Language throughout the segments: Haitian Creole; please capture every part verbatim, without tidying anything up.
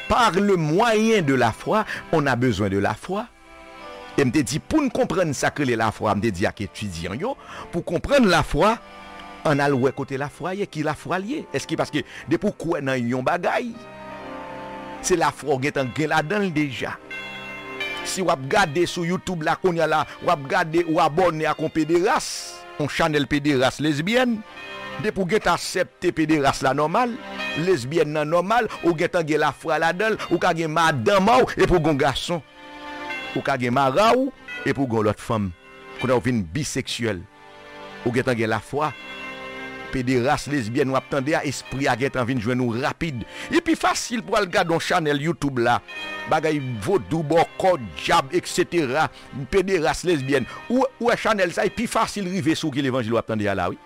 Par le moyen de la foi, on a besoin de la foi. E m te di, pou n konprann sa k rele lafwa, m te di ak etidyan yo, pou konprann lafwa, ann al wè kote lafwa ye, ki lafwa l ye. Èske paske depi w kwè nan yon bagay, se lafwa w gentan gen ladan l deja. Si w ap gade sou YouTube la kounye a la, w ap gade, w abòne ak yon pederas, yon chanèl pederas lesbyèn, depi w gentan aksepte pederas la nòmal, lesbyèn nan nòmal, ou gentan gen lafwa ladan l, ou ka gen madanm a w, epi w gen yon gason. Ou ka gen mari w, epi w gen yon lòt fanm. Kounye a w vin biseksyèl. Ou gentan gen lafwa. Pederas, lesbyèn w ap tande a, espri a gentan vin jwenn ou rapid. Li pi fasil pou al gade yon chanèl YouTube la. Bagay vodou, bòkò, dyab, etsetera. Pederas, lesbyèn. Ou, ou wè chanèl sa, li pi fasil rive sou ki levanjil w ap tande a la, wi.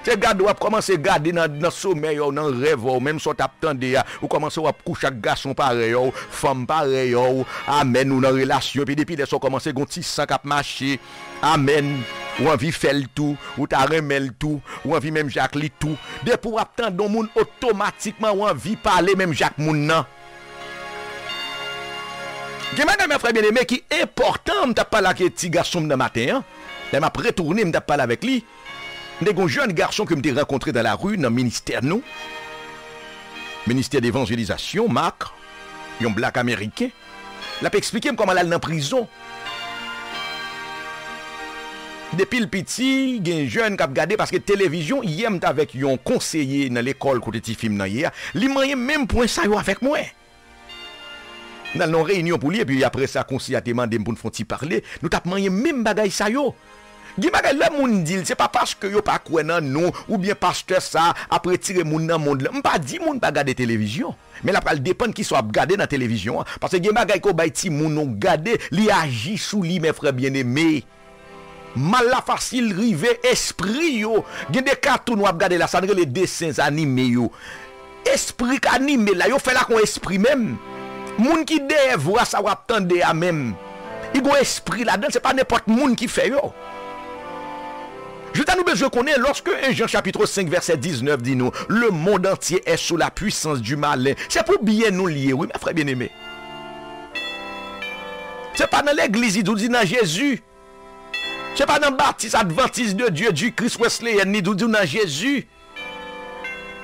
Se gade w ap kòmanse gade nan, nan somèy ou, nan rèv ou, menm sa w t ap tande a, ou kòmanse w ap kouche ak gason parèy ou, fanm parèy ou, amèn, ou nan relasyon, epi depi lè sa w kòmanse gen yon ti san k ap mache, amèn, ou anvi fè l tou, ou ta renmen l tou, ou anvi menm jan ak li tou. Depi w ap tande yon moun, otomatikman ou anvi pale menm jan ak moun nan. Gen bagay, mè frè byeneme, ki enpòtan, m t ap pale ak ti gason m nan maten an, lè m ap retounen, m t ap pale avèk li. M te gen yon jèn gason ke m te rankontre dans la rue, nan ministè nou, ministè devanjelizasyon, Mark, yon blak ameriken. L ap eksplike m kòman l al nan prizon. Depi l piti, gen jèn k ap gade, paske televizyon, yè m t avèk yon konseye nan lekòl kote tifi m nan ye a, li manyen menm pwen sa yo avèk mwen. N al nan yon reyinyon pou li, epi apre sa, konseye a te mande m pou n fè yon ti pale. Nou t ap manyen menm bagay sa yo. Gen bagay, lè moun di l, se pa paske yo pa kwè nan nou, oubyen pastè sa ap retire moun nan mond lan. M pa di moun pa gade televizyon, men l ap pral depann kisa w ap gade nan televizyon an. Paske gen bagay ke w bay timoun ou gade, li aji sou li, mè frè byeneme. Mal la fasil rive espri yo. Gen de katoun w ap gade la, sa n rele desen anime yo. Espri k anime la, yo fè l ak yon espri menm. Moun ki dèyè vwa sa w ap tande a menm, li gen yon espri ladan l, se pa nenpòt moun ki fè yo. Jodi a nou bezwen konnen, lòske en Jan chapit senk vèsè diznèf di nou, le monde entier est sous la puissance du malin. Se pou byen nou l ye, wi, mè frè byeneme. Se pa nan legliz li di w, di nan Jezi. Se pa nan Batis Advantis de Dye di Kris Wesleyèn li di w, di w nan Jezi.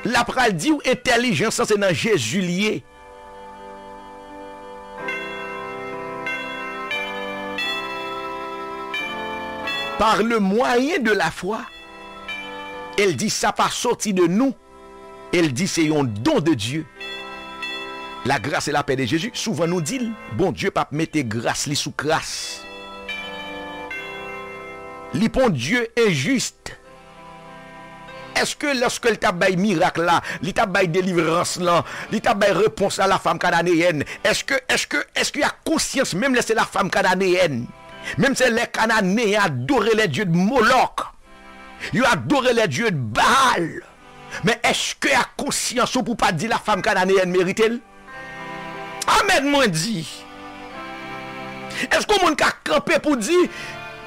L ap pral di w entèlijans lan se nan Jezi l ye. Par le moyen de la foi. E l di sa pa soti de nou. E l di se yon don de Dye. La grâce et la paix de Jésus, souvan nou di l, Bondye p ap mete gras li sou kras. Li pa yon Dye enjis. Èske lòske l t ap bay mirak la, li t ap bay delivrans lan, li t ap bay repons a la fanm kananeyèn, èske, èske, èske y a konsyans, menm lè se la fanm kananeyèn, menm se lè Kananeyen adore les dieux de Molok, yo adore les dieux de Baal, men èske a konsyans ou pou pa di la fanm kananeyèn merite l? Amèn, mwen di. Èske yon moun ka kanpe pou di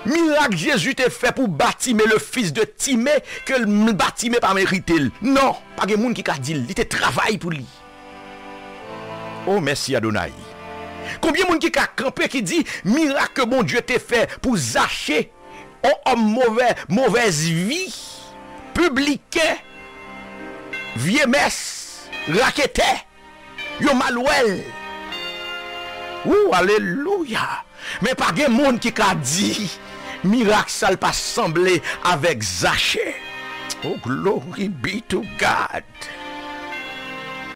mirak Jezi te fè pou Batime, le fils de Timée, ke l, Batime pa merite l? Non, pa gen moun ki ka di l. Li te travay pou li. Oh, mèsi Adonay. Konbyen moun ki ka kanpe ki di mirak ke Bondye te fè pou Zache, yon òm movè, movèz vi, pibliken, vye mès, raketè, yo mal wè l. Ou, alelouya! Men pa gen moun ki ka di mirak sa l pa sanble avèk Zache. Oh, glory be to God!